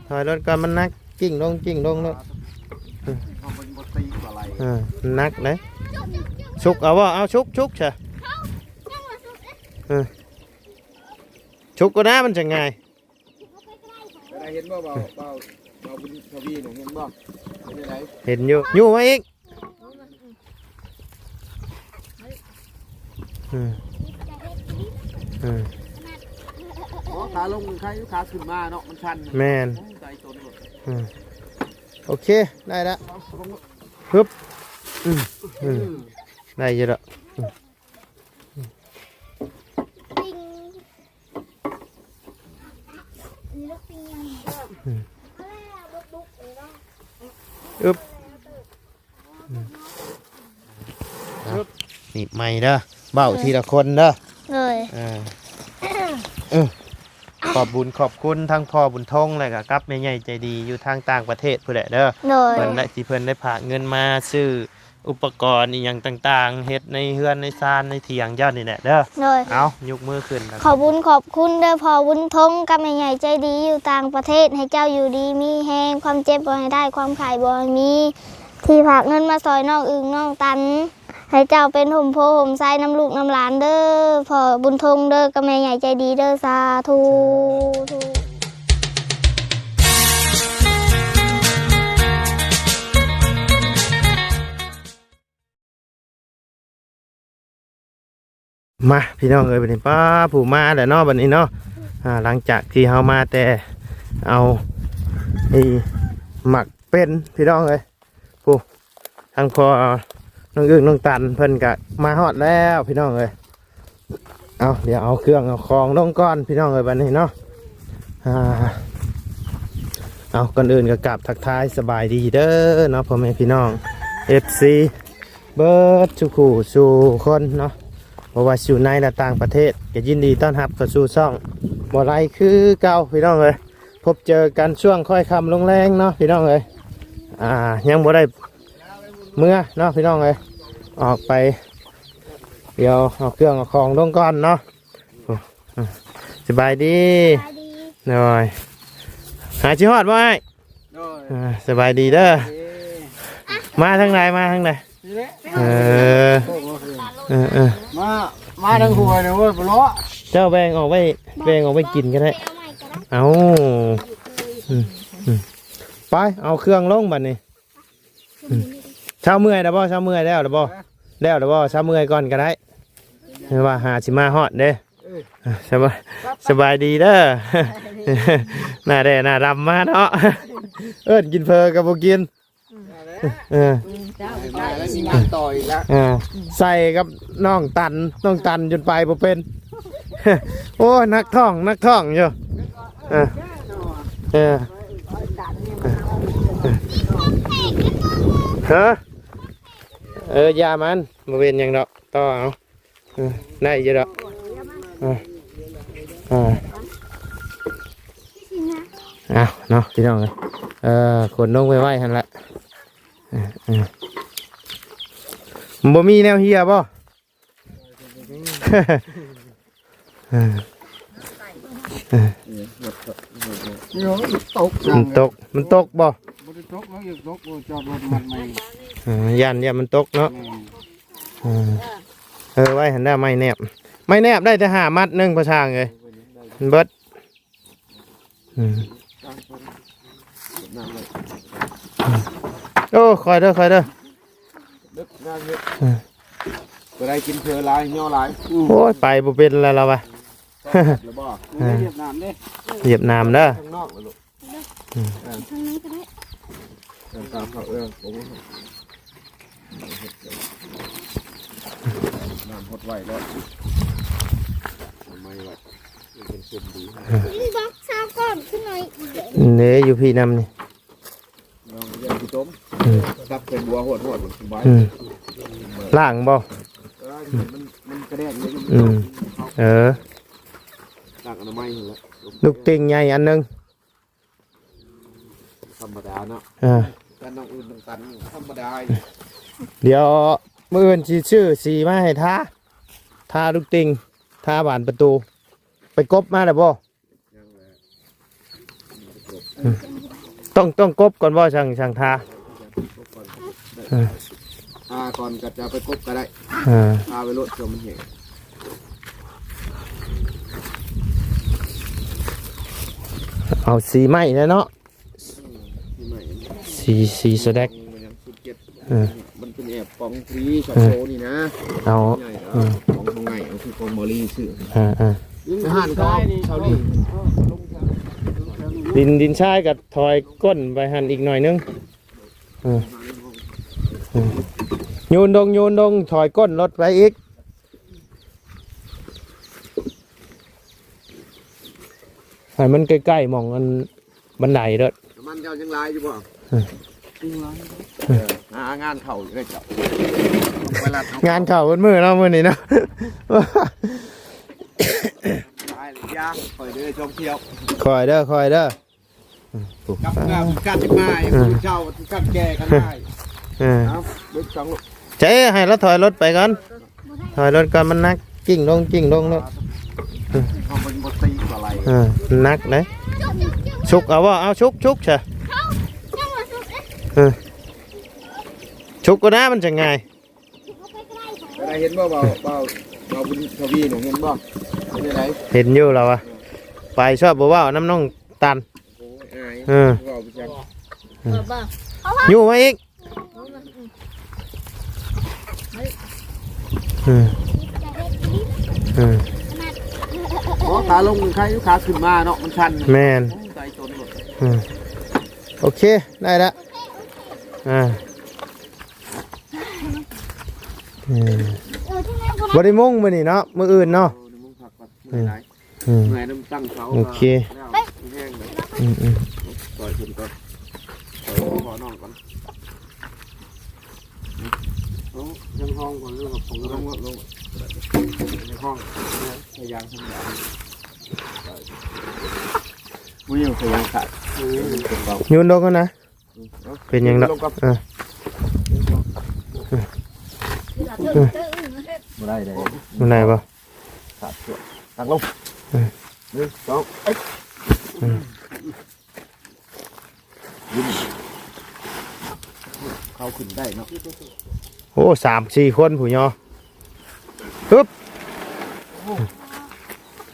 ຖອຍລົດກ່ອນ ມັນໜັກ ກິ້ງລົງ ກິ້ງລົງໂລດ. ເອີ ມັນໜັກເດ້. ສຸກເອົາບໍ່? ເອົາ ສຸກ ສຸກຊະ. ເອີ ສຸກກໍໄດ້ ມັນຈະງ່າຍ. ເຫັນບໍ່ ເບົາ ເບົາ ເບົາບຸນທະວີນະ ເຫັນບໍ່? ເປັນຈັ່ງໃດ? ເຫັນຢູ່. ຍູ້ມາອີກ. ອືມ ອືມ ໂອ້ ຂາລົງມັນໄຄຢູ່ ຂາຂຶ້ນມາເນາະ ມັນຊັນ. ແມ່ນ. ໂອ້ ໄກຕົນໂລດ. ອືມ ໂອເຄ ໄດ້ລະ. ຮຶບ ອືມ ອືມ ໄດ້ຢູ່ດອກ. ອືມ ອືມ ອຶບ ອືມ ນີ້ໃໝ່ເດີ ເວົ້າທີລະຄົນເດີ. ໂດຍ ເອີ ເອີ ຂອບບຸນຂອບຄຸນທັງພໍ່ບຸນທົງ ແລະກະກັບແມ່ໃຫຍ່ໃຈດີຢູ່ທາງຕ່າງປະເທດພຸ້ນແຫຼະເດີ. ໂດຍ ເພິ່ນໄດ້ ທີ່ເພິ່ນໄດ້ຝາກເງິນມາຊື້ ອຸປະກອນອີ່ຫຍັງຕ່າງໆ ເຮັດໃນເຮືອນໃນຊານໃນຖຽງເຈົ້ານີ້ແຫຼະເດີ. ໂດຍ ເອົາ ຍົກມືຂຶ້ນ ຂອບບຸນຂອບຄຸນເດີພໍ່ບຸນທົງກັບແມ່ໃຫຍ່ໃຈດີຢູ່ຕ່າງປະເທດ ໃຫ້ເຈົ້າຢູ່ດີມີແຮງ ຄວາມເຈັບບໍ່ໃຫ້ໄດ້ ຄວາມໄຂ້ບໍ່ໃຫ້ມີ ທີ່ຝາກເງິນມາຊ່ອຍນ້ອງອຶ່ງນ້ອງຕັນ ໃຫ້ເຈົ້າເປັນຮົ່ມໂພຮົ່ມໄຊນຳລູກນຳຫຼານເດີ ພໍ່ບຸນທົງເດີ ກັບແມ່ໃຫຍ່ໃຈດີເດີ. ສາທຸ. ມາ ພີ່ນ້ອງເອີຍ ບັດນີ້ ປ້າ ຜູ້ມາແລ້ວເນາະ ບັດນີ້ເນາະ. ອ່າ ຫຼັງຈາກທີ່ເຮົາມາແຕ່ເອົາ ນີ້ ໝາກເປັນ ພີ່ນ້ອງເອີຍ ຜູ້ ທາງພໍ່ນ້ອງອຶ່ງນ້ອງຕັນເພິ່ນກະມາຮອດແລ້ວ ພີ່ນ້ອງເອີຍ. ເອົາ ດຽວເອົາເຄື່ອງເອົາຂອງລົງກ່ອນ ພີ່ນ້ອງເອີຍ ບັດນີ້ເນາະ. ອ່າ ເອົາ ກ່ອນອື່ນກໍກາບທັກທາຍສະບາຍດີເດີເນາະ ພໍ່ແມ່ພີ່ນ້ອງ ເອັຟຊີ ເບິດສູ່ຄູ່ສູ່ຄົນເນາະ ບໍ່ວ່າຢູ່ໃນ ແລະ ຕ່າງປະເທດ ກໍຍິນດີຕ້ອນຮັບເຂົ້າສູ່ຊ່ອງບໍ່ໄລຄືເກົ່າ ພີ່ນ້ອງເອີຍ. ພົບເຈີກັນຊ່ວງຄ່ອຍຄ່ຳລົງແລງເນາະ ພີ່ນ້ອງເອີຍ. ອ່າ ຍັງບໍ່ໄດ້ເມືອເນາະ ພີ່ນ້ອງເອີຍ ອອກໄປ ດຽວເອົາເຄື່ອງເອົາຂອງລົງກ່ອນເນາະ. ໂອ້ ອ່າ ສະບາຍດີ ສະບາຍດີ ໂດຍ ຫາຊິຮອດບໍ່ອ້າຍ? ໂດຍ ອ່າ ສະບາຍດີເດີ ເອີ ມາທາງໃດ ມາທາງໃດ? ນີ້ແຫຼະ ເອີ ເອີ ເອີ ມາ ມາທາງຫ້ວຍນີ້ເວີ້ຍ ບໍ່ເລາະ ເຈົ້າແບ່ງອອກໄວ້ ແບ່ງອອກໄວ້ກິນກໍໄດ້ ເອົາ ອືມ ອືມ ໄປ ເອົາເຄື່ອງລົງບັດນີ້. ອືມ ເຊົາເມື່ອຍແລ້ວບໍ່? ເຊົາເມື່ອຍແລ້ວ ແລ້ວບໍ່? ແລ້ວແລ້ວບໍ່? ເຊົາເມື່ອຍກ່ອນກໍໄດ້ ວ່າຫາຊິມາຮອດເດ້. ເອີ ອ່າ ສະບາຍ ສະບາຍດີເດີ ໜ້າແດ່ໜ້າດຳມາເນາະ ເອີ້ນກິນເຝີກໍບໍ່ກິນ. ເອີ ມາແລ້ວ ຊິງານຕໍ່ອີກແລ້ວ ເອີ ໃສ່ກັບນ້ອງຕັນ ນ້ອງຕັນຈົນໄປບໍ່ເປັນ. ໂອ້ຍ ໜັກທ້ອງ ໜັກທ້ອງຢູ່. ເອີ ເອີ ຮະ ເອີ ຢ່າມັນ ບໍ່ເປັນຫຍັງດອກ ຕໍ່ເອົາ. ເອີ ໄດ້ຢູ່ດອກ ເອີ ເອີ ເອົາເນາະ ພີ່ນ້ອງເອີຍ ເອີ ຂົນລົງໄວ້ໄວ້ຫັ້ນລະ. ເອີ ເອີ ບໍ່ມີແນວເຫ່ຍບໍ່? ເອີ ເອີ ມັນຕົກ ມັນຕົກ ມັນຕົກບໍ່? ບໍ່ໄດ້ຕົກ ເຮົາຢາກຕົກ ໂອ້ ຈອດລົດມັດໃໝ່. ເອີ ຢ້ານ ຢ້ານມັນຕົກເນາະ. ແມ່ນ ເອີ ເອີ ໄວ້ຫັ້ນແຫຼະ ໄມ້ແນບ ໄມ້ແນບໄດ້ແຕ່ຫ້າມັດໜຶ່ງ ພໍ່ຊ່າງເອີຍ ມັນເບິດ. ອືມ ໂອ້ ຄ່ອຍເດີ ຄ່ອຍເດີ ເດີ ງາມເດີ ເອີ ບໍ່ໄດ້ກິນເຜີຫຼາຍ ຍໍຫຼາຍ. ໂອ້ຍ ໄປບໍ່ເປັນແລ້ວລາວວ່າ ແລ້ວບໍ່? ເອີ ຢຽບນ້ຳເດ້ ຢຽບນ້ຳເດີ ຂ້າງນອກລະລູກ. ອືມ ທາງນັ້ນກໍໄດ້ ເອີ ຕາມເຂົາ ເອີ ນ້ຳຫົດໄວ້ແລ້ວ ນ້ຳໃໝ່ໄວ້ ເປັນຊຸມດີ. ນີ້ບັກຊາວກ່ອນຂຶ້ນໜ້ອຍອີກເດ້ ເດ້ ຢູ່ພີ້ນຳນີ້ ນ້ອງເຮັດຂີ້ຕົມ ອືມ ຕັກໃສ່ບົວ ຫວດໆ ສະບາຍ. ອືມ ລ້າງບໍ່? ເອີ ມັນ ມັນກະແດກເລີຍ. ອືມ ເອີ ລ້າງອະນາໄມຫັ້ນແຫຼະ. ລູກຕິ່ງໃຫຍ່ອັນໜຶ່ງ ທຳມະດາເນາະ ເອີ ແຕ່ນ້ອງອື່ນຕ້ອງຕັນ ທຳມະດາ. ດຽວມື້ອື່ນຊິຊື້ສີມາໃຫ້ທາ ທາລູກຕິ່ງ ທາບານປະຕູ. ໄປກົບມາແລ້ວບໍ່? ຍັງແຫຼະ ໄປກົບ ຕ້ອງ ຕ້ອງກົບກ່ອນບໍ່? ຊ່າງ ຊ່າງທາ ເອີ ທາກ່ອນກໍຈະໄປກົບກໍໄດ້ ເອີ ທາໄວ້ໂລດ ເພື່ອມັນແຫ້ງ. ເອົາສີໄມ້ແຫຼະເນາະ ອືມ ສີໄມ້ ສີ ສີສະແດກ ມັນຍັງສຸດເຈັດ ເອີ ມັນເປັນແອບຂອງຟຣີ ເອີ ຊາໂຊນີ້ນະ ເອົາ ໃຫຍ່ ເອີ ຂອງເຮົາໃຫຍ່ ເອົາຄືຂອງມໍລີຊື້ ເອີ ເອີ ໃນຮ້ານເຂົາເຊົານີ້ ດິນ ດິນຊາຍກໍຖອຍກົ້ນໄປຫັ້ນອີກໜ້ອຍໜຶ່ງ ເອີ ເອີ ໂຍນລົງ ໂຍນລົງ ຖອຍກົ້ນລົດໄປອີກ ໃຫ້ມັນໃກ້ໆໝ່ອງອັນບັນໄດເດີ. ນ້ຳມັນເຈົ້າຍັງຫຼາຍຢູ່ບໍ່? ເອີ ຍັງຫຼາຍ ເອີ ຫາງານເຂົ້າຢູ່ເດ້ເຈົ້າ ໄປລັດເອົາ ງານເຂົ້າເບິດມື້ເນາະ ມື້ນີ້ເນາະ ຫຼາຍເລີຍ ຢ່າ ຄ່ອຍເດີ ທ່ອງທ່ຽວ ຄ່ອຍເດີ ຄ່ອຍເດີ. ກັບເມື່ອຄືກັນມາ ເອີ ຄືເຈົ້າຄືກັນແກ່ກັນໄດ້ ເອີ ເອົາເບິ່ງສອງລູກ ເຈ້ ໃຫ້ລາວຖອຍລົດໄປກ່ອນ ຖອຍລົດກ່ອນ ມັນໜັກ ກິ້ງລົງ ກິ້ງລົງໂລດ ເອີ ເອົາມັນບໍ່ຕີບໍ່ໄຫຼ ເອີ ມັນໜັກເດ້ ຊຸກເອົາບໍ່? ເອົາ ຊຸກ ຊຸກຊະ ເອີ ຊຸກກໍນາ ມັນຈະງ່າຍ. ໄດ້ເຫັນບໍ່ ເບົາ ເບົາ ເບົາບຸນທະວີນະ ເຫັນບໍ່? ເປັນຈັ່ງໃດ? ເຫັນຢູ່ລາວວ່າ ໄປຊອບບໍ່ເວົ້ານຳນ້ອງຕັນ ໂອ້ຍ ອາຍ ເອີ ເວົ້າໄປຈັ່ງ ເອີ ເອີ ຢູ່ມາອີກ ເອີ ເອີ ບໍ່ ຂາລົງມັນໄຄຢູ່ ຂາຂຶ້ນມາເນາະ ມັນຊັນ ແມ່ນ ໂອ້ຍ ໃຈຕົນໂລດ ເອີ ໂອເຄ ໄດ້ລະ ອ່າ ເອີ ບໍ່ໄດ້ມຸງມື້ນີ້ເນາະ ມື້ອື່ນເນາະ ເອີ ໄດ້ມຸງພັກກ່ອນ ເມື່ອຍຫຼາຍ ເອີ ເມື່ອຍນຳຕັ້ງເສົາ ໂອເຄ ແລ້ວແຮງເລີຍ ອືມໆ ຊ່ອຍເພິ່ນກ່ອນ ຊ່ອຍພໍ່ນ້ອງກ່ອນ ເອົາ ຍັງຫ້ອງບໍ່ ຫຼືວ່າຜົງ ລົງ ລົງ ລົງ ໃນຫ້ອງ ໃນຢາງທຳມະດາ ບໍ່ຢູ່ໃນຢາງຂາດ ເອີ ໂຍນລົງຫັ້ນນະ ເປັນຫຍັງດອກ ເອີ ບໍ່ໄດ້ເດ້ ບໍ່ໄດ້ບໍ່ ຂາດ ຕັ້ງລົງ ເອີ ໜຶ່ງ ສອງ ເອີ ເຂົາຂຶ້ນໄດ້ເນາະ ໂອ້ ສາມສີ່ຄົນພຸ້ນເນາະ ຮຶບ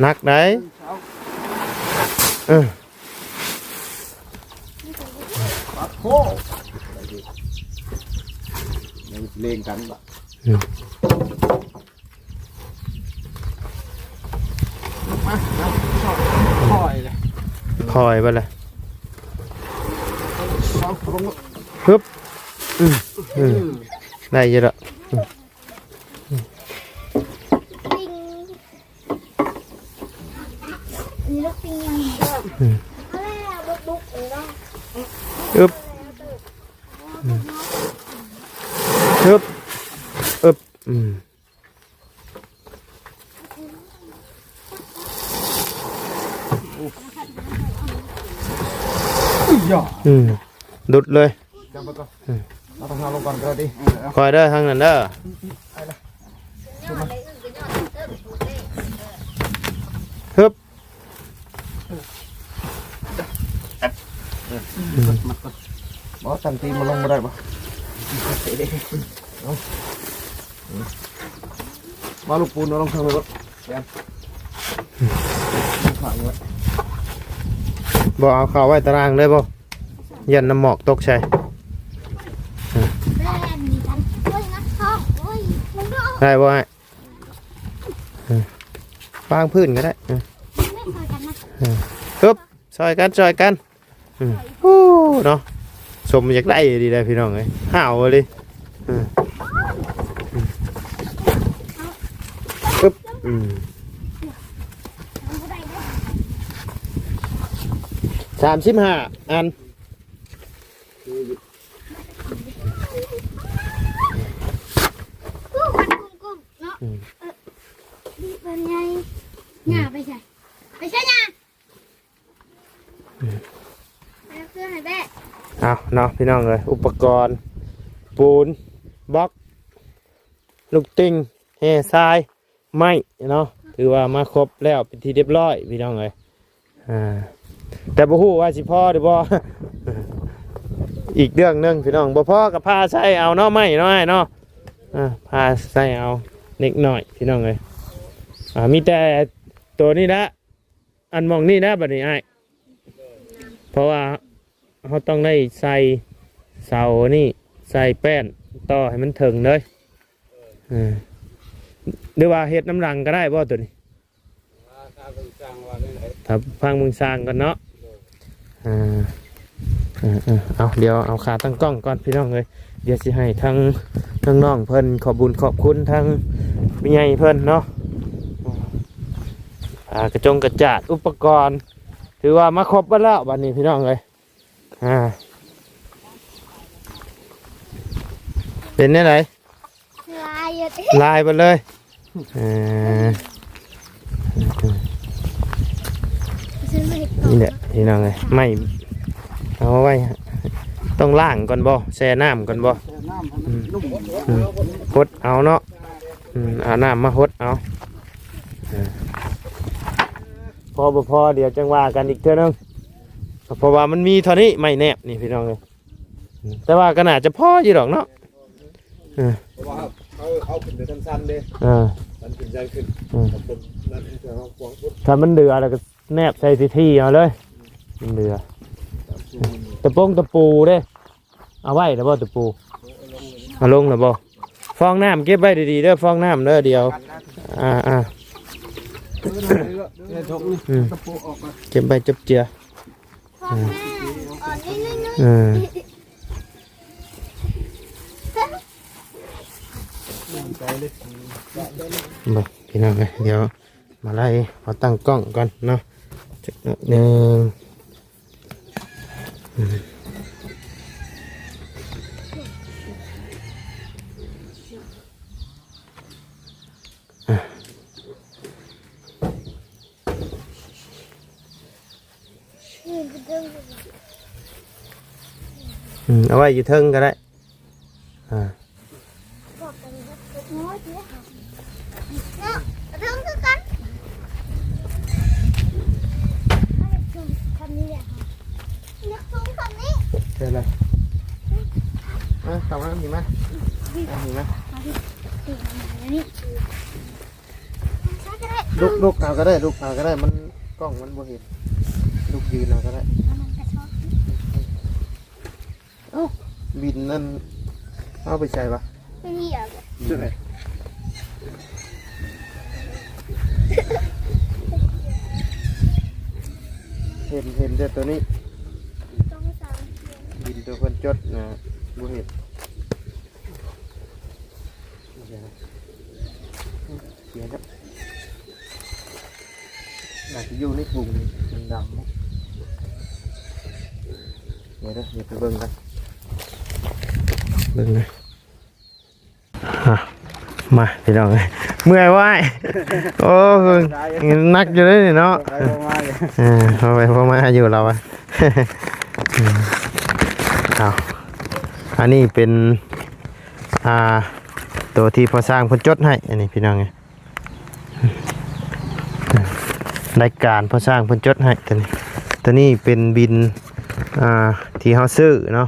ໜັກໄດ໋ ເອີ ປັດໂຄ ເລັງກັນບາດ ອືມ ມາ ຄ່ອຍເລີຍ ຄ່ອຍໄປເລີຍ ຮຶບ ອືມ ອືມ ໄດ້ຢູ່ດອກ ອືມ ອືມ ອຶບ ອືມ ອຶບ ອຶບ ອືມ ອືມ ດຸດເລີຍ ຈັບໄວ້ກ່ອນ ອືມ ເອົາທາງເຮົາລົງກ່ອນກໍໄດ້ຕິ ຄ່ອຍເດີ ທາງນັ້ນເດີ ຮຶບ ບໍ່ ຕັນຕີນມັນລົງບໍ່ໄດ້ບໍ່ ເອົາ ມາລູກປູນເອົາລົງເທິງລົດ ແມ່ນ ຂາງໄວ້ ບໍ່ເອົາເຂົ້າໄວ້ຕາລ່າງເລີຍບໍ່? ຢ້ານນ້ຳໝອກຕົກໃສ່ ໄດ້ບໍ່ອ້າຍ? ເອີ ວາງພື້ນກໍໄດ້ ເອີ ເອີ ຮຶບ ຊ່ອຍກັນ ຊ່ອຍກັນ ອືມ ໂອ້ ເນາະ ສົມຢາກໄດ້ດີໄດ໋ພີ່ນ້ອງເອີຍ ຫ້າວອີ່ຫຼີ ອືມ ອຶບ ອືມ ສາມສິບຫ້າອັນ ອືມ ຫຍ້າໄປໃສ ໄປໃສຫຍ້າ? ເອົາເນາະ ພີ່ນ້ອງເອີຍ ອຸປະກອນ ປູນ ບລັອກ ລູກຕິ່ງ ແຮ່ຊາຍ ໄມ້ເນາະ ຖືວ່າມາຄົບແລ້ວເປັນທີ່ຮຽບຮ້ອຍ ພີ່ນ້ອງເອີຍ ອ່າ ແຕ່ບໍ່ຮູ້ວ່າຊິພໍຫຼືບໍ່ ອີກເລື່ອງໜຶ່ງພີ່ນ້ອງ ບໍ່ພໍກໍຜ່າໃສ່ເອົາເນາະ ໄມ້ເນາະ ອ້າຍເນາະ ອ່າ ຜ່າໃສ່ເອົາເລັກນ້ອຍພີ່ນ້ອງເອີຍ ອ່າ ມີແຕ່ໂຕນີ້ລະ ອັນໝ່ອງນີ້ນະ ບັດນີ້ອ້າຍ ເພາະວ່າເຮົາຕ້ອງໄດ້ໃສ່ເສົານີ້ ໃສ່ແປ້ນຕໍ່ໃຫ້ມັນເຖິງເລີຍ ເອີ ຫຼືວ່າເຮັດນຳຫຼັງກໍໄດ້ບໍ່ໂຕນີ້ ຖ້າຟັງເບິ່ງຊ່າງກ່ອນເນາະ ອ່າ ເອີໆ ເອົາ ດຽວເອົາຂາຕັ້ງກ້ອງກ່ອນພີ່ນ້ອງເອີຍ ດຽວຊິໃຫ້ທາງ ທາງນ້ອງເພິ່ນຂອບບຸນຂອບຄຸນທາງແມ່ໃຫຍ່ເພິ່ນເນາະ ອ່າ ກະຈົງກະຈາດ ອຸປະກອນ ຖືວ່າມາຄົບເບິດແລ້ວບັດນີ້ພີ່ນ້ອງເອີຍ ອ່າ ເປັນແນວໃດ? ລາຍຢູ່ຕິ ລາຍເບິດເລີຍ ເອີ ນີ້ແຫຼະພີ່ນ້ອງເອີຍ ໄມ້ເອົາໄວ້ ຕ້ອງລ້າງກ່ອນບໍ່? ແຊ່ນ້ຳກ່ອນບໍ່? ແຊ່ນ້ຳໃຫ້ມັນນຸ່ມ ອືມ ຫົດເອົາເນາະ ອືມ ເອົານ້ຳມາຫົດເອົາ ພໍບໍ່ພໍ ດຽວຈັ່ງວ່າກັນອີກເທື່ອໜຶ່ງ ເພາະວ່າມັນມີເທົ່ານີ້ ໄມ້ແນບນີ້ພີ່ນ້ອງເອີຍ ແຕ່ວ່າກໍໜ້າຈະພໍຢູ່ດອກເນາະ ເອີ ເພາະວ່າເຮົາ ເຮົາເອົາຂຶ້ນໄປຊັ້ນໆເດ້ ເອີ ຊັ້ນຂຶ້ນຊັ້ນຂຶ້ນ ເອີ ຖ້າມັນເດືອແລ້ວກໍແນບໃສ່ທີ່ໆເອົາເລີຍ ມັນເດືອ ຕະປົງຕະປູເດ້ ເອົາໄວ້ແລ້ວບໍ່ຕະປູ? ເອົາລົງແລ້ວບໍ່? ຟອງນ້ຳເກັບໄວ້ດີໆເດີ ຟອງນ້ຳເດີ ດຽວ ອ່າໆ ອືມ ເກັບໄວ້ຈັບເຈືອ ຟອງນ້ຳ ອ່ອນນິດໜຶ່ງ ເອີ ເບິ່ງພີ່ນ້ອງເອີຍ ດຽວມາໄລ່ ຂໍຕັ້ງກ້ອງກ່ອນເນາະ ຈັກໜ້ອຍໜຶ່ງ ອືມ ອ່ະ ອືມ ເອົາໄວ້ຢູ່ເທິງກໍໄດ້ ອ່າ ເນາະ ເທິງຄືກັນ ທຳນີ້ແຫຼະ ຢາກສູງສ່ຳນີ້ ເຊີນເລີຍ ມາ ເຂົ້າມາ ມາ ມາ ມາ ມາ ລຸກ ລຸກເອົາກໍໄດ້ ລຸກເອົາກໍໄດ້ ມັນ ກ້ອງມັນບໍ່ເຫັນ ລຸກຢືນເອົາກໍໄດ້ ເອົ້າ ບິນນັ້ນ ເອົາໄປໃສວະ? ໄປເຫຍບ ເຫັນ ເຫັນແຕ່ໂຕນີ້ ສອງສາມ ບິນໂຕເພິ່ນຈົດນະ ບໍ່ເຫັນ ເສຍແລ້ວ ໜ້າຈະຢູ່ໃນຖົງນີ້ ຖົງດຳ ດຽວເດີ ດຽວໄປເບິ່ງກັນ ເບິ່ງນະ ອ່ະ ມາພີ່ນ້ອງເອີຍ ເມື່ອຍບໍ່ອ້າຍ? ໂອ້ ໜັກຢູ່ເດ້ນີ້ເນາະ ໄປບໍ່ມາຢູ່ ເອີ ເອົາໄປບໍ່ມາຢູ່ລາວວ່າ ເອົາ ອັນນີ້ເປັນ ອ່າ ໂຕທີ່ພໍ່ຊ່າງເພິ່ນຈົດໃຫ້ ອັນນີ້ພີ່ນ້ອງເອີຍ ລາຍການພໍ່ຊ່າງເພິ່ນຈົດໃຫ້ ໂຕນີ້ ໂຕນີ້ເປັນບິນ ອ່າ ທີ່ເຮົາຊື້ເນາະ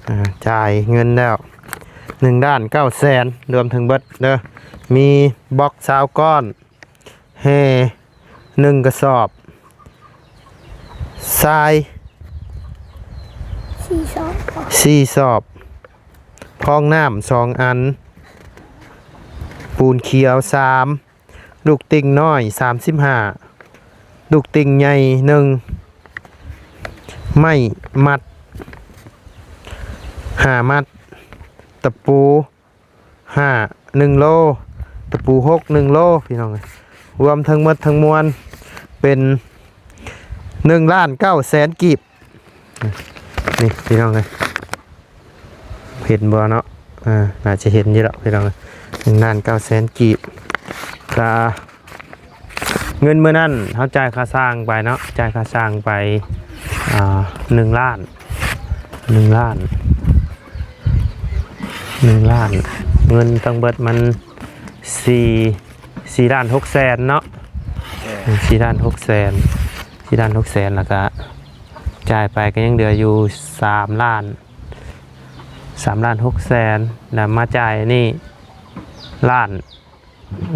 ອ່າ ຈ່າຍເງິນແລ້ວ ໜຶ່ງລ້ານເກົ້າແສນ ລວມເຖິງເບິດເດີ ມີບລັອກຊາວກ້ອນ ແຮ່ໜຶ່ງກະສອບ ຊາຍສີ່ສອບ ສີ່ສອບ ພອງນ້ຳສອງອັນ ປູນຂຽວສາມ ລູກຕິ່ງນ້ອຍສາມສິບຫ້າ ລູກຕິ່ງໃຫຍ່ໜຶ່ງ ໄມ້ມັດຫ້າມັດ ຕະປູ ຫ້າ ໜຶ່ງໂລ ຕະປູຫົກ ໜຶ່ງໂລ ພີ່ນ້ອງເອີຍ ລວມທັງໝົດທັງມວນເປັນໜຶ່ງລ້ານເກົ້າແສນກີບ ນີ້ພີ່ນ້ອງເອີຍ ເຫັນບໍ່ເນາະ ອ່າ ໜ້າຈະເຫັນຢູ່ດອກພີ່ນ້ອງເອີຍ ໜຶ່ງລ້ານເກົ້າແສນກີບ ກະ ເງິນມື້ນັ້ນເຮົາຈ່າຍຄ່າຊ່າງໄປເນາະ ຈ່າຍຄ່າຊ່າງໄປ ອ່າ ໜຶ່ງລ້ານ ໜຶ່ງລ້ານ ໜຶ່ງລ້ານ ເງິນທັງເບິດມັນສີ່ ສີ່ລ້ານຫົກແສນເນາະ ເອີ ສີ່ລ້ານຫົກແສນ ສ ສີ່ລ້ານຫົກແສນ ແລ້ວກະຈ່າຍໄປກໍຍັງເຫຼືອຢູ່ສາມລ້ານ ສາມລ້ານຫົກແສນ ແລ້ວມາຈ່າຍອັນນີ້ລ້ານ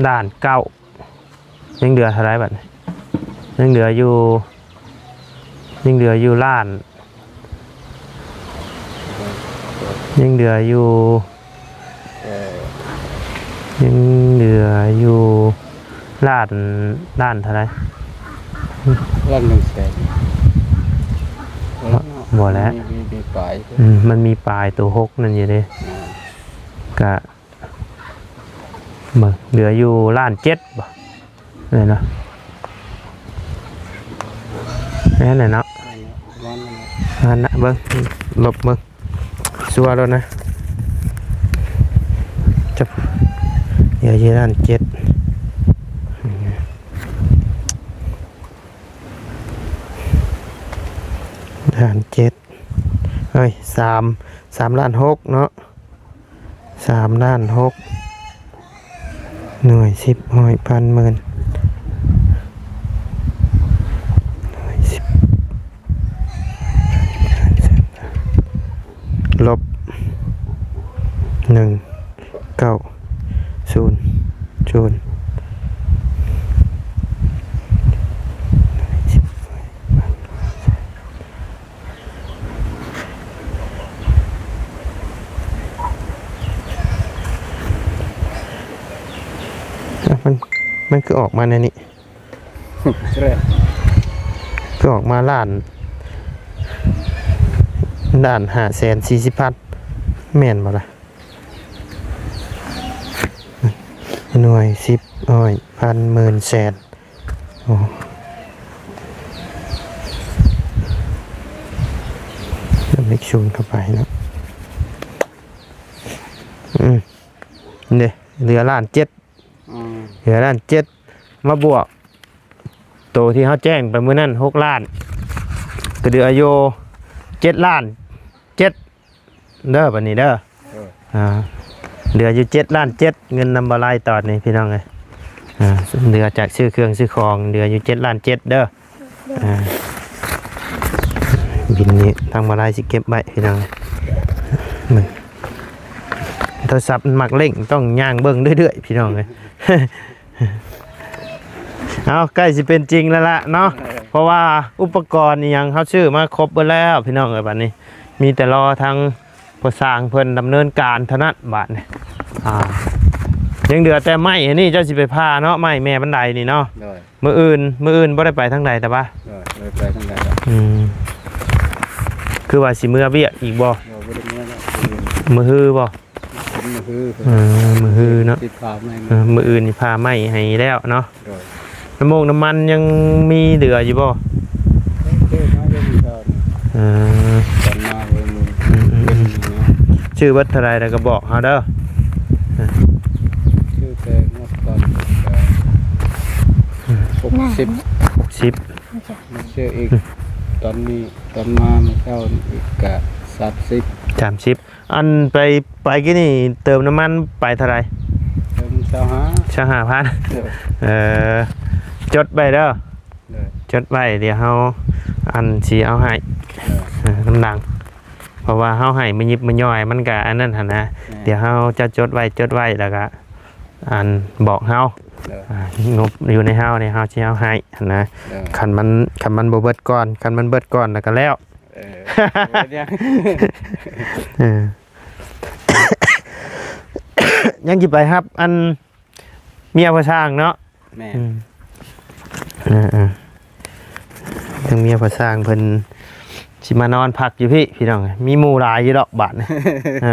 ລ້ານເກົ້າ ຍັງເຫຼືອເທົ່າໃດບັດນີ້? ຍັງເຫຼືອຢູ່ ຍັງເຫຼືອຢູ່ລ້ານ ຍັງເຫຼືອຢູ່ ເອີ ຍັງເຫຼືອຢູ່ລ້ານ ລ້ານເທົ່າໃດ? ລ້ານໜຶ່ງແສນ ບໍ່ແຫຼະ ມີ ມີ ມີປາຍ ອືມ ມັນມີປາຍໂຕຫົກນັ້ນຢູ່ເດ້ ອືມ ກະ ເບິ່ງ ເຫຼືອຢູ່ລ້ານເຈັດບໍ່? ແມ່ນເນາະ ແມ່ນແຫຼະເນາະ ປະມານນັ້ນແຫຼະ ອັນນະ ເບິ່ງ ລົບເບິ່ງ ຊົ່ວໂລດນະ ຈັກ ເຫຼືອຢູ່ລ້ານເຈັດ ລ້ານເຈັດ ເອີຍ ສາມ ສາມລ້ານຫົກເນາະ. ສາມລ້ານຫົກ ໜ່ວຍ ສິບ ຮ້ອຍ ພັນ ໝື່ນ ໜ່ວຍ ສິບ ລົບ ໜຶ່ງ ເກົ້າ ສູນ ສູນ ມັນ ມັນຄືອອກມາແນວນີ້ ຄືອອກມາລ້ານ ລ້ານຫ້າແສນສີ່ສິບພັນ ແມ່ນບໍ່ລະ? ໜ່ວຍ ສິບ ຮ້ອຍ ພັນ ໝື່ນ ແສນ ໂອ້ ເລກສູນເຂົ້າໄປເນາະ ອືມ ນີ້ເດ້ ເຫຼືອລ້ານເຈັດ ອືມ ເຫຼືອລ້ານເຈັດ ມາບວກໂຕທີ່ເຮົາແຈ້ງໄປມື້ນັ້ນ ຫົກລ້ານ ກໍເຫຼືອຢູ່ເຈັດລ້ານເຈັດ ເດີ ບັດນີ້ເດີ ເອີ ອ່າ ເຫຼືອຢູ່ເຈັດລ້ານເຈັດ ເງິນນຳບໍ່ໄລ່ຕອນນີ້ພີ່ນ້ອງເອີຍ ອ່າ ເຫຼືອຈາກຊື້ເຄື່ອງຊື້ຂອງ ເຫຼືອຢູ່ເຈັດລ້ານເຈັດເດີ ອ່າ ບິນນີ້ທາງບໍ່ໄລ່ຊິເກັບໄວ້ພີ່ນ້ອງເອີຍ ມັນ ໂທລະສັບມັນມັກເລັ່ງ ຕ້ອງຍ່າງເບິ່ງເລື້ອຍໆ ພີ່ນ້ອງເອີຍ ເອົາ ໃກ້ຊິເປັນຈິງແລ້ວລະເນາະ ເອີ ເພາະວ່າອຸປະກອນອີ່ຫຍັງເຮົາຊື້ມາຄົບເບິດແລ້ວພີ່ນ້ອງເອີຍ ບັດນີ້ມີແຕ່ລໍທາງພໍ່ຊ່າງເພິ່ນດຳເນີນການເທົ່ານັ້ນບາດນີ້ ອ່າ ຍັງເຫຼືອແຕ່ໄມ້ອັນນີ້ ເຈົ້າຊິໄປຜ່າເນາະ ໄມ້ແມ່ບັນໄດນີ້ເນາະ ໂດຍ ມື້ອື່ນ ມື້ອື່ນບໍ່ໄດ້ໄປທາງໃດຕະບະ ໂດຍ ບໍ່ໄດ້ໄປທາງໃດດອກ ອືມ ຄືວ່າຊິເມືອວຽກອີກບໍ່? ບໍ່ ບໍ່ໄດ້ເມືອແລ້ວ ມື້ຮືບໍ່? ມື້ຮື ເອີ ມື້ຮືເນາະ ຊິພາໄມ້ ເອີ ມື້ອື່ນຊິພາໄມ້ໃຫ້ແລ້ວເນາະ ໂດຍ ນ້ຳມົກນ້ຳມັນຍັງມີເຫຼືອຢູ່ບໍ່? ເອີ ຕອນມາເບິ່ງມື້ ອືມ ເອີ ຊື້ເບິດເທົ່າໃດແລ້ວກໍບອກເຮົາເດີ ຊື້ແຕ່ງວດກ່ອນກໍ ອືມ ຫົກສິບ ຫົກສິບ ມາຊື້ອີກ ອືມ ຕອນນີ້ ຕອນມາມື້ເຊົ້ານີ້ອີກກະສາມສິບ ສາມສິບ ອັນໄປ ໄປກີ້ນີ້ເຕີມນ້ຳມັນໄປເທົ່າໃດ? ເຕີມຊາວຫ້າ ຊາວຫ້າພັນ ເອີ ເອີ ຈົດໄວ້ເດີ ໂດຍ ຈົດໄວ້ ດຽວເຮົາ ອັນ ຊິເອົາໃຫ້ ໂດຍ ເອີ ນຳຫຼັງ ເພາະວ່າເຮົາໃຫ້ມາຍິບມາຍ່ອຍ ມັນກະອັນນັ້ນຫັ້ນນະ ແມ່ນ ດຽວເຮົາຈະຈົດໄວ້ ຈົດໄວ້ ແລ້ວກະ ອັນ ບອກເຮົາ ໂດຍ ອ່າ ງົບຢູ່ໃນເຮົານີ້ ເຮົາຊິເອົາໃຫ້ຫັ້ນນະ ໂດຍ ຄັນມັນ ຄັນມັນບໍ່ເບິດກ່ອນ ຄັນມັນເບິດກ່ອນແລ້ວກໍແລ້ວ ເອີ ບໍ່ເປັນຫຍັງ ເອີ ຍັງຊິໄປຮັບອັນເມຍພໍ່ຊ່າງເນາະ ແມ່ນ ອືມ ເອີໆ ທາງເມຍພໍ່ຊ່າງເພິ່ນຊິມານອນພັກຢູ່ພີ້ ພີ່ນ້ອງ ມີໝູ່ຫຼາຍຢູ່ດອກບາດນີ້ ເອີ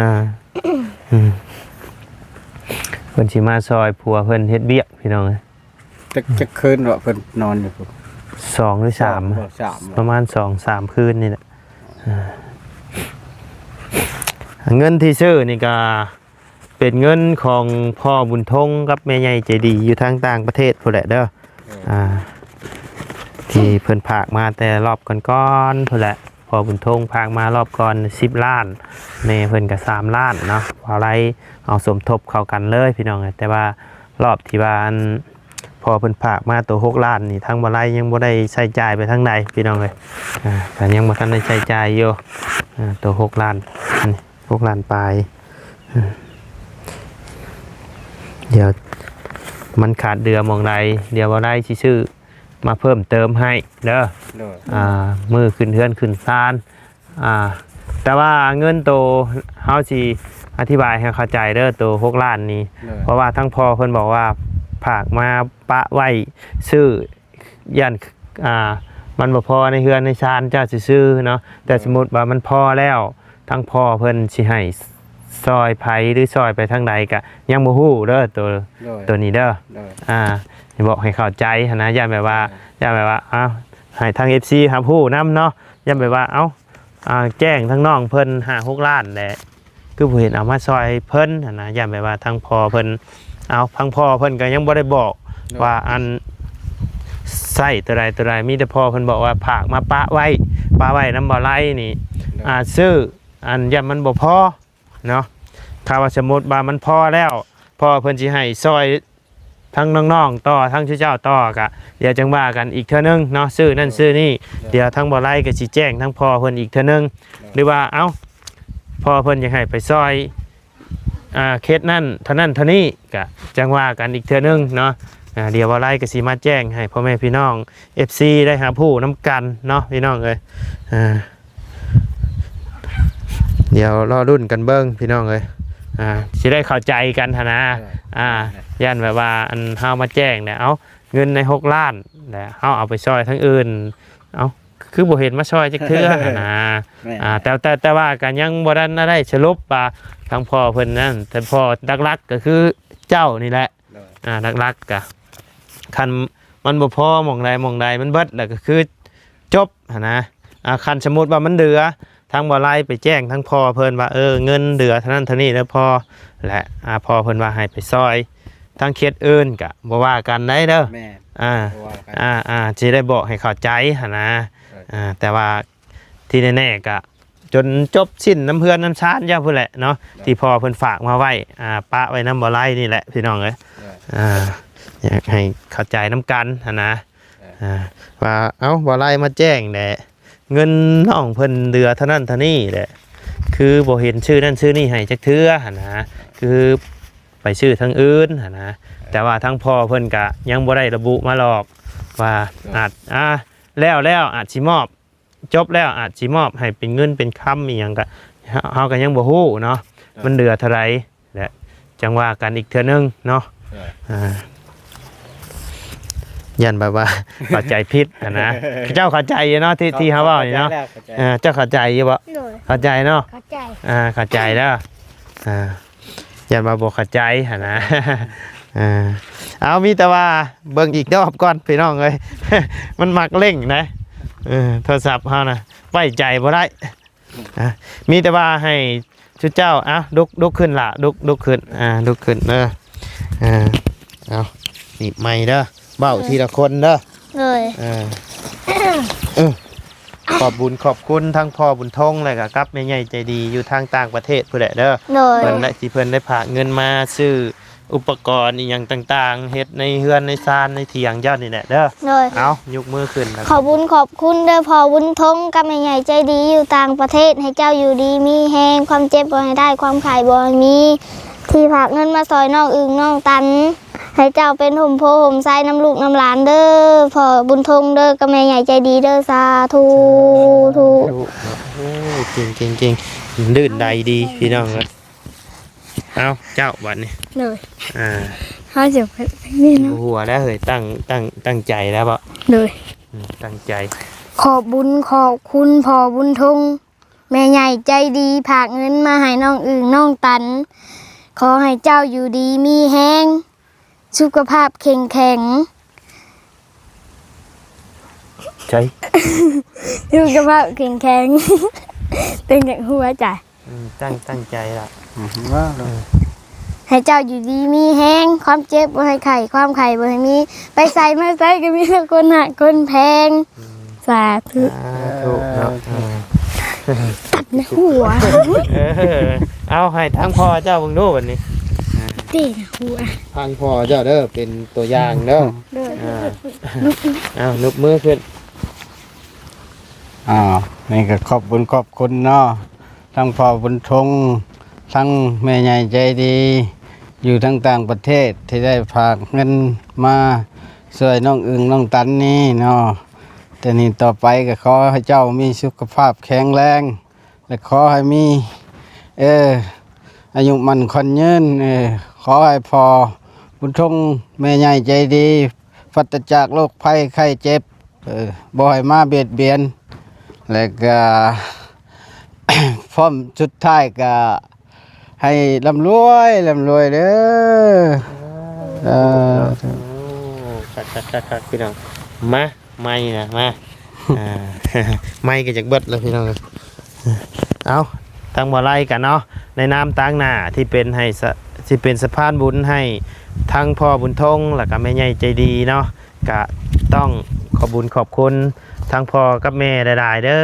ອືມ ເພິ່ນຊິມາຊ່ອຍຜົວເພິ່ນເຮັດວຽກ ພີ່ນ້ອງ ຈັກ ຈັກຄືນເນາະ ເພິ່ນນອນຢູ່ພຸ້ນ ສອງຫຼືສາມ ສາມ ປະມານສອງສາມຄືນນີ້ແຫຼະ ເງິນທີ່ຊື້ນີ້ກະເປັນເງິນຂອງພໍ່ບຸນທົງກັບແມ່ໃຫຍ່ໃຈດີຢູ່ທາງຕ່າງປະເທດພຸ້ນແຫຼະເດີ ເອີ ອ່າ ທີ່ເພິ່ນຝາກມາແຕ່ລອບກ່ອນໆພຸ້ນແຫຼະ ພໍ່ບຸນທົງຝາກມາລອບກ່ອນສິບລ້ານ ແມ່ເພິ່ນກະສາມລ້ານເນາະ ເອົາໄລ່ເອົາສົມທົບເຂົ້າກັນເລີຍ ພີ່ນ້ອງເອີຍ ແຕ່ວ່າລອບທີ່ວ່າອັນ ພໍ່ເພິ່ນຝາກມາໂຕຫົກລ້ານນີ້ ທາງບໍ່ໄລຍັງບໍ່ໄດ້ໃຊ້ຈ່າຍໄປທາງໃດພີ່ນ້ອງເອີຍ. ອ່າ ກໍຍັງບໍ່ທັນໄດ້ໃຊ້ຈ່າຍຢູ່ ອ່າ ໂຕຫົກລ້ານ ອັນນີ້ຫົກລ້ານປາຍ. ດຽວມັນຂາດເຫຼືອໝ່ອງໃດ ດຽວບໍ່ໄລຊິຊື້ມາເພີ່ມເຕີມໃຫ້ເດີ. ໂດຍ ອ່າ ມື້ຂຶ້ນເຮືອນຂຶ້ນຊານ ອ່າ ແຕ່ວ່າເງິນໂຕ ເຮົາຊິອະທິບາຍໃຫ້ເຂົ້າໃຈເດີ ໂຕຫົກລ້ານນີ້ ໂດຍ ເພາະວ່າທາງພໍ່ເພິ່ນບອກວ່າຝາກມາປະໄວ້ຊື້ ຢ້ານ ອ່າ ມັນບໍ່ພໍໃນເຮືອນໃນຊານເຈົ້າຊື່ໆເນາະ. ແຕ່ ໂດຍ ສົມມຸດວ່າມັນພໍແລ້ວ ທາງພໍ່ເພິ່ນຊິໃຫ້ຊ່ອຍໃຜ ຫຼືຊ່ອຍໄປທາງໃດກະຍັງບໍ່ຮູ້ເດີ ໂຕ ໂດຍ ໂຕນີ້ເດີ. ໂດຍ ອ່າ ບອກໃຫ້ເຂົ້າໃຈຫັ້ນນະ ຢ້ານແບບວ່າ ໂດຍ ຢ້ານແບບວ່າ ເອົ້າ ໃຫ້ທາງເອັຟຊີຮັບຮູ້ນຳເນາະ ຢ້ານແບບວ່າ ເອົ້າ ອ່າ ແຈ້ງທາງນ້ອງເພິ່ນຫ້າຫົກລ້ານແຫຼະ ຄືບໍ່ເຫັນເອົາມາຊ່ອຍເພິ່ນຫັ້ນນະ. ຢ້ານແບບວ່າທາງພໍ່ເພິ່ນ ເອົາ ທາງພໍ່ເພິ່ນກໍຍັງບໍ່ໄດ້ບອກ ໂດຍ ວ່າອັນໃຊ້ຕົວໃດຕົວໃດ ມີແຕ່ພໍ່ເພິ່ນບອກວ່າຝາກມາປະໄວ້ ປະໄວ້ນຳບໍ່ໄລນີ້ ໂດຍ ອ່າ ຊື້ ອັນຢ້ານມັນບໍ່ພໍເນາະ. ຖ້າວ່າສົມມຸດວ່າມັນພໍແລ້ວ ພໍ່ເພິ່ນຊິໃຫ້ຊ່ອຍ ທັງນ້ອງໆຕໍ່ ທັງເຈົ້າຕໍ່ ກະດຽວຈັ່ງວ່າກັນອີກເທື່ອໜຶ່ງເນາະ ຊື້ນັ້ນ ໂດຍ ຊື້ນີ້ ໂດຍ ດຽວທາງບໍ່ໄລກໍຊິແຈ້ງທາງພໍ່ເພິ່ນອີກເທື່ອໜຶ່ງ ໂດຍ ຫຼືວ່າ ເອົ້າ ພໍ່ເພິ່ນຢາກໃຫ້ໄປຊ່ອຍ ອ່າ ເຂດນັ້ນເທົ່ານັ້ນເທົ່ານີ້ ກະຈັ່ງວ່າກັນອີກເທື່ອໜຶ່ງເນາະ. ອ່າ ດຽວບໍ່ໄລກໍຊິມາແຈ້ງໃຫ້ພໍ່ແມ່ພີ່ນ້ອງ ເອັຟຊີ ໄດ້ຮັບຮູ້ນຳກັນເນາະ ພີ່ນ້ອງເອີຍ. ອ່າ ດຽວລໍລຸ້ນກັນເບິ່ງພີ່ນ້ອງເອີຍ ອ່າ ຊິໄດ້ເຂົ້າໃຈກັນຫັ້ນນະ. ເອີ ອ່າ ຢ້ານແບບວ່າອັນເຮົາມາແຈ້ງແລ້ວ ເອົ້າ ເງິນໃນຫົກລ້ານແລ້ວ ເຮົາເອົາໄປຊ່ອຍທາງອື່ນ ເອົ້າ ຄືບໍ່ເຫັນມາຊ່ອຍຈັກເທື່ອຫັ້ນນະ. ແມ່ນ ອ່າ ແຕ່ ແຕ່ ແຕ່ວ່າກໍຍັງບໍ່ທັນໄດ້ສະຫຼຸບວ່າທາງພໍ່ເພິ່ນນັ້ນ ແຕ່ພໍ່ຫຼັກໆກໍຄືເຈົ້ານີ້ແຫຼະ. ໂດຍ ອ່າ ຫຼັກໆກະ ຄັນມັນບໍ່ພໍໝ່ອງໃດໝ່ອງໃດ ມັນເບິດແລ້ວກໍຄືຈົບຫັ້ນນະ. ອ່າ ຄັນສົມມຸດວ່າມັນເຫຼືອ ທາງບໍ່ໄລໄປແຈ້ງທາງພໍ່ເພິ່ນວ່າ ເອີ ເງິນເຫຼືອເທົ່ານັ້ນເທົ່ານີ້ເດີພໍ່ ແລະ ອ່າ ພໍ່ເພິ່ນວ່າໃຫ້ໄປຊ່ອຍທາງເຂດອື່ນ ກະບໍ່ວ່າກັນໄດ້ເດີ. ແມ່ນ ອ່າ ບໍ່ວ່າກັນ ອ່າ ອ່າ ຊິໄດ້ບອກໃຫ້ເຂົ້າໃຈຫັ້ນນະ. ເອີ ອ່າ ແຕ່ວ່າທີ່ແນ່ໆກະ ຈົນຈົບສິ້ນນຳເຮືອນນຳຊານເຈົ້າພຸ້ນແຫຼະເນາະ ໂດຍ ທີ່ພໍ່ເພິ່ນຝາກມາໄວ້ ອ່າ ປະໄວ້ນຳບໍ່ໄລນີ້ແຫຼະ ພີ່ນ້ອງເອີຍ. ໂດຍ ອ່າ ຢາກໃຫ້ເຂົ້າໃຈນຳກັນຫັ້ນນະ. ໂດຍ ອ່າ ວ່າ ເອົ້າ ບໍ່ໄລມາແຈ້ງແຫຼະ ເງິນນ້ອງເພິ່ນເຫຼືອເທົ່ານັ້ນເທົ່ານີ້ແຫຼະ ຄືບໍ່ເຫັນຊື້ນັ້ນຊື້ນີ້ໃຫ້ຈັກເທື່ອຫັ້ນນະ ຄືໄປຊື້ທາງອື່ນຫັ້ນນະ. ແຕ່ວ່າທາງພໍ່ເພິ່ນກະຍັງບໍ່ໄດ້ລະບຸມາຫຼອກວ່າ ໂດຍ ອາດ ອ່າ ແລ້ວ ແລ້ວອາດຊິມອບ ຈົບແລ້ວອາດຊິມອບໃຫ້ເປັນເງິນເປັນຄຳອີ່ຫຍັງກະ ເຮົາ ເຮົາກໍຍັງບໍ່ຮູ້ເນາະ ໂດຍ ມັນເຫຼືອເທົ່າໃດ ແລະ ຈັ່ງວ່າກັນອີກເທື່ອໜຶ່ງເນາະ. ໂດຍ ອ່າ ຢ້ານແບບວ່າເຂົ້າໃຈຜິດຫັ້ນນະ ເຈົ້າເຂົ້າໃຈຢູ່ເນາະ ທີ່ ເຂົ້າ ທີ່ເຮົາເວົ້ານີ້ເນາະ. ເຂົ້າໃຈແລ້ວ ເຂົ້າໃຈ ເອີ ເຈົ້າເຂົ້າໃຈຢູ່ບໍ່? ໂດຍ ເຂົ້າໃຈເນາະ. ເຂົ້າໃຈ ອ່າ ເຂົ້າໃຈແລ້ວ ອ່າ ຢ້ານວ່າບໍ່ເຂົ້າໃຈຫັ້ນນະ. ອ່າ ເອົາ ມີແຕ່ວ່າເບິ່ງອີກຮອບກ່ອນພີ່ນ້ອງເອີຍ ມັນມັກເລັ່ງນະ ເອີ ໂທລະສັບເຮົານະ ໄວ້ໃຈບໍ່ໄດ້. ອ່າ ມີແຕ່ວ່າໃຫ້ຊຸມເຈົ້າ ອ່າ ລຸກ ລຸກຂຶ້ນລະ ລຸກ ລຸກຂຶ້ນ ອ່າ ລຸກຂຶ້ນເດີ. ອ່າ ເອົາ ໜີບໃໝ່ເດີ ເວົ້າ ໂດຍ ທີລະຄົນເດີ. ໂດຍ ເອີ ເອີ ຂອບບຸນຂອບຄຸນທັງພໍ່ບຸນທົງ ແລະກະກັບແມ່ໃຫຍ່ໃຈດີຢູ່ທາງຕ່າງປະເທດພຸ້ນແຫຼະເດີ. ໂດຍ ເພິ່ນແຫຼະທີ່ເພິ່ນໄດ້ຝາກເງິນມາຊື້ອຸປະກອນອີ່ຫຍັງຕ່າງໆ ເຮັດໃນເຮືອນໃນຊານໃນຖຽງເຈົ້ານີ້ແຫຼະເດີ. ໂດຍ ເອົາ ຍົກມືຂຶ້ນ ຂອບບຸນຂອບຄຸນເດີພໍ່ບຸນທົງກັບແມ່ໃຫຍ່ໃຈດີຢູ່ຕ່າງປະເທດ ໃຫ້ເຈົ້າຢູ່ດີມີແຮງ ຄວາມເຈັບບໍ່ໃຫ້ໄດ້ ຄວາມໄຂ້ບໍ່ໃຫ້ມີ ທີ່ຝາກເງິນມາຊ່ອຍນ້ອງອຶ່ງນ້ອງຕັນ ໃຫ້ເຈົ້າເປັນຮົ່ມໂພຮົ່ມໄຊນຳລູກນຳຫຼານເດີ ພໍ່ບຸນທົງເດີ ກັບແມ່ໃຫຍ່ໃຈດີເດີ. ສາທຸ ສາທຸ. ໂອ້ ເກັ່ງໆໆ ລື່ນໄດດີພີ່ນ້ອງເອີຍ. ເອົາ ເຈົ້າບັດນີ້ ໂດຍ ອ່າ ເຮົາຈະ ນີ້ເນາະ ຫົວແລ້ວເຮີ້ຍ ຕັ້ງ ຕັ້ງ ຕັ້ງໃຈແລ້ວບໍ່? ໂດຍ ອືມ ຕັ້ງໃຈ. ຂອບບຸນຂອບຄຸນພໍ່ບຸນທົງ ແມ່ໃຫຍ່ໃຈດີ ຝາກເງິນມາໃຫ້ນ້ອງອຶ່ງນ້ອງຕັນ ຂໍໃຫ້ເຈົ້າຢູ່ດີມີແຮງ ສຸຂະພາບເຂັ້ມແຂງ ໃຈ ສຸຂະພາບເຂັ້ມແຂງ ເປັນຫຍັງຫົວໃຈ? ອືມ ຕັ້ງ ຕັ້ງໃຈລະ ອືມ ວ່າໂລດ ເອີ ໃຫ້ເຈົ້າຢູ່ດີມີແຮງ ຄວາມເຈັບບໍ່ໃຫ້ໄຂ້ ຄວາມໄຂ້ບໍ່ໃຫ້ມີ ໄປໃສມາໃສກໍມີແຕ່ຄົນຮັກຄົນແພງ. ອືມ ສາທຸ ສາທຸເນາະ. ເອີ ຕັດໃນຫົວ ເອີ ເອົາ ໃຫ້ທາງພໍ່ເຈົ້າເບິ່ງດູບັດນີ້. ເຕະນະຫົວ. ຟັງພໍ່ເຈົ້າເດີ ເປັນຕົວຢ່າງເດີ. ໂດຍ. ອ່າ ເອົາ ນຸບມືຂຶ້ນ. ອ້າວ ນີ້ກໍຂອບບຸນຂອບຄຸນເນາະ ທັງພໍ່ບຸນທົງ ທັງແມ່ໃຫຍ່ໃຈດີ ຢູ່ທາງຕ່າງປະເທດ ທີ່ໄດ້ຝາກເງິນມາຊ່ວຍນ້ອງອຶ່ງນ້ອງຕັນນີ້ເນາະ. ແຕ່ນີ້ຕໍ່ໄປກໍຂໍໃຫ້ເຈົ້າມີສຸຂະພາບແຂງແຮງ ແລະ ຂໍໃຫ້ມີ ເອີ ອາຍຸໝັ້ນຂວັນຍືນ. ເອີ ຂໍໃຫ້ພໍ່ບຸນທົງ ແມ່ໃຫຍ່ໃຈດີ ປາສຈາກໂລກໄພໄຂ້ເຈັບ ເອີ ບໍ່ໃຫ້ມາບຽດບຽນ ແລະກະ ພ້ອມ ສຸດທ້າຍກະໃຫ້ລ່ຳລວຍ ລ່ຳລວຍເດີ. ເອີ ໂອ້ ຄັກໆໆໆ ພີ່ນ້ອງ. ມາ ໄມ້ນະ ມາ ອ່າ ໄມ້ກໍຢາກເບິດແລ້ວ ພີ່ນ້ອງ. ເອົາ ທາງບໍ່ໄລ່ກັນເນາະ ໃນນາມຕາງໜ້າທີ່ເປັນໃຫ້ສະ ທີ່ເປັນສະພານບຸນໃຫ້ທັງພໍ່ບຸນທົງ ແລ້ວກໍແມ່ໃຫຍ່ໃຈດີເນາະ ກະຕ້ອງຂອບບຸນຂອບຄຸນທັງພໍ່ກັບແມ່ຫຼາຍໆເດີ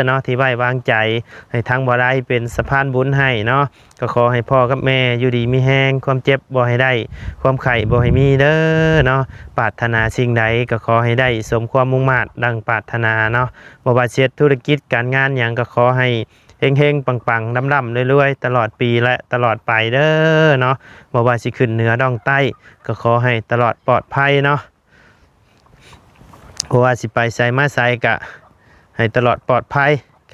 ເນາະ ທີ່ໄວ້ວາງໃຈໃຫ້ທາງບໍ່ໄລ່ເປັນສະພານບຸນໃຫ້ເນາະ. ກໍຂໍໃຫ້ພໍ່ກັບແມ່ຢູ່ດີມີແຮງ ຄວາມເຈັບບໍ່ໃຫ້ໄດ້ ຄວາມໄຂ້ບໍ່ໃຫ້ມີເດີເນາະ. ປາດຖະໜາສິ່ງໃດກໍຂໍໃຫ້ໄດ້ສົມຄວາມມຸ່ງມາດດັ່ງປາດຖະໜາເນາະ. ບໍ່ວ່າຊິເຮັດທຸລະກິດການງານຫຍັງ ກໍຂໍໃຫ້ເຮັງໆ ປັງໆ ລ່ຳໆ ລວຍໆ ຕະຫຼອດປີ ແລະ ຕະຫຼອດໄປເດີເນາະ. ບໍ່ວ່າຊິຂຶ້ນເໜືອລ່ອງໃຕ້ ກໍຂໍໃຫ້ຕະຫຼອດປອດໄພເນາະ. ບໍ່ວ່າຊິໄປໃສມາໃສກະໃຫ້ຕະຫຼອດປອດໄພ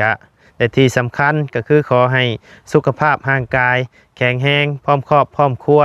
ກະ ແລະ ທີ່ສຳຄັນກໍຄືຂໍໃຫ້ສຸຂະພາບຮ່າງກາຍແຂງແຮງ ພ້ອມຄອບພ້ອມຄົວ